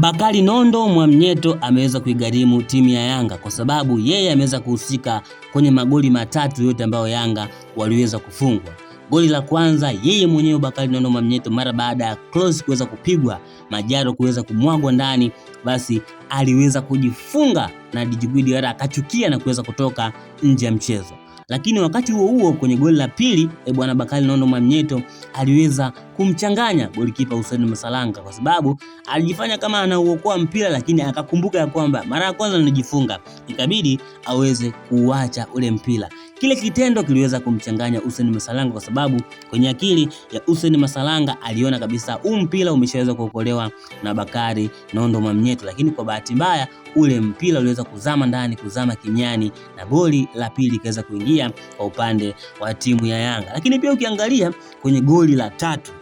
Bakari Nondo Mwamnyeto ameweza kuigharimu timu ya Yanga kwa sababu yeye ameweza kuhusika kwenye magoli matatu yote ambayo Yanga waliweza kufungwa. Goli la kwanza yeye mwenyewe Bakari Nondo Mwamnyeto mara baada ya cross kuweza kupigwa, Majaro kuweza kumwagwa ndani, basi aliweza kujifunga na Djigui Diarra akachukia na kuweza kutoka nje ya mchezo. Lakini wakati huo huo kwenye goli la pili bwana Bakari Nondo Mwamnyeto aliweza kumchanganya golikipa Hussein Masalanga kwa sababu alijifanya kama anauokoa mpira, lakini akakumbuka ya kwamba mara ya kwanza nilijifunga, ikabidi aweze kuuacha ule mpira. Kile kitendo kiliweza kumchanganya Hussein Masalanga kwa sababu kwenye akili ya Hussein Masalanga aliona kabisa huu mpira umeshaweza kuokolewa na Bakari Nondo Mwamnyeto, lakini kwa bahati mbaya ule mpira uliweza kuzama ndani, kuzama kimiani na goli la pili ikaweza kuingia kwa upande wa timu ya Yanga. Lakini pia ukiangalia kwenye goli la tatu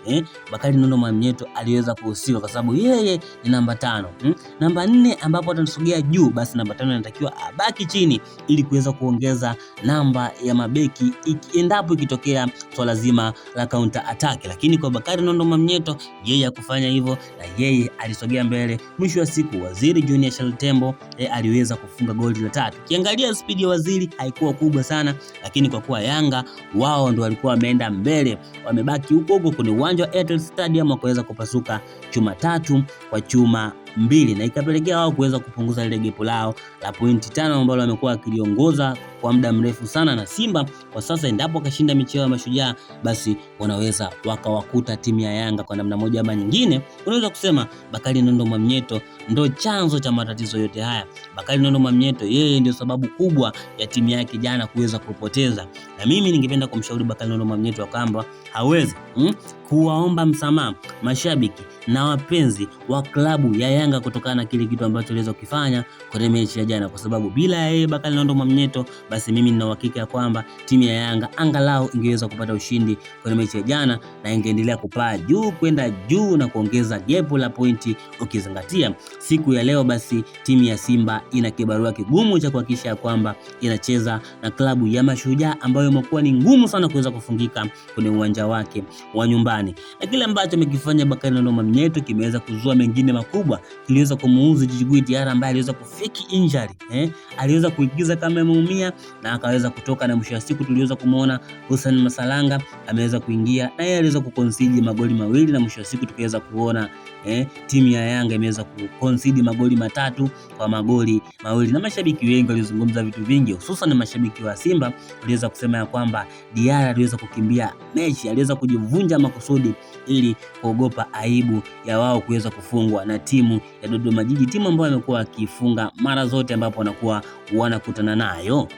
Bakari Nondo Mwamnyeto aliweza kuhusika kwa sababu yeye ni namba 5. Namba 4 ambapo atasogea juu, basi namba 5 anatakiwa abaki chini ili kuweza kuongeza namba ya mabeki endapo ikitokea swala zima la counter attack. Lakini kwa Bakari Nondo Mwamnyeto yeye hakufanya hivyo na yeye alisogea mbele. Mwisho wa siku Waziri Junior Charles Tembo aliweza kufunga goli la tatu. Kiangalia spidi ya Waziri haikuwa kubwa sana, lakini kwa kuwa Yanga wao ndo walikuwa wameenda mbele, wamebaki huko huko kwenye uwanja wa Airtel Stadium wakaweza kupasuka chuma 3-2 na ikapelekea wao kuweza kupunguza lile gepu lao la pointi 5 ambalo wamekuwa wakiliongoza kwa muda mrefu sana. Na Simba kwa sasa endapo akashinda michezo ya Mashujaa, basi wanaweza wakawakuta timu ya Yanga kwa namna moja ama nyingine. Unaweza kusema Bakari Nondo Mwamnyeto ndo chanzo cha matatizo yote haya. Bakari Nondo Mwamnyeto yeye ndio sababu kubwa ya timu yake jana kuweza kupoteza. Na mimi ningependa kumshauri Bakari Nondo Mwamnyeto kwamba hawezi kuwaomba msamaha mashabiki na wapenzi wa klabu ya Yanga kutokana na kile kitu ambacho aliweza kukifanya kwenye mechi ya jana, kwa sababu bila yeye Bakari Nondo Mwamnyeto, basi mimi nina uhakika ya kwamba timu ya Yanga angalau ingeweza kupata ushindi kwenye mechi ya jana na ingeendelea kupaa juu kwenda juu na kuongeza gepu la pointi. Ukizingatia siku ya leo, basi timu ya Simba ina kibarua kigumu cha kuhakikisha kwamba inacheza na klabu ya Mashujaa ambayo imekuwa ni ngumu sana kuweza kufungika kwenye uwanja wake wa nyumbani. Na kile ambacho amekifanya Bakari Nondo Mwamnyeto kimeweza kuzua mengine makubwa. Kiliweza kumuuzi Djigui Diarra ambaye aliweza kufiki injury, aliweza kuigiza kama ameumia na akaweza kutoka, na mwisho wa siku tuliweza kumuona Hussein Masalanga ameweza kuingia na yeye aliweza kuconcede magoli mawili, na mwisho wa siku tukaweza kuona timu ya Yanga imeweza kuconcede magoli 3-2. Na mashabiki wengi walizungumza vitu vingi, hususan mashabiki wa Simba waliweza kusema ya kwamba Diarra aliweza kukimbia mechi, aliweza kujivunja makusudi ili kuogopa aibu ya wao kuweza kufungwa na timu ya Dodoma Jiji, timu ambayo amekuwa akifunga mara zote ambapo wanakuwa wanakutana nayo.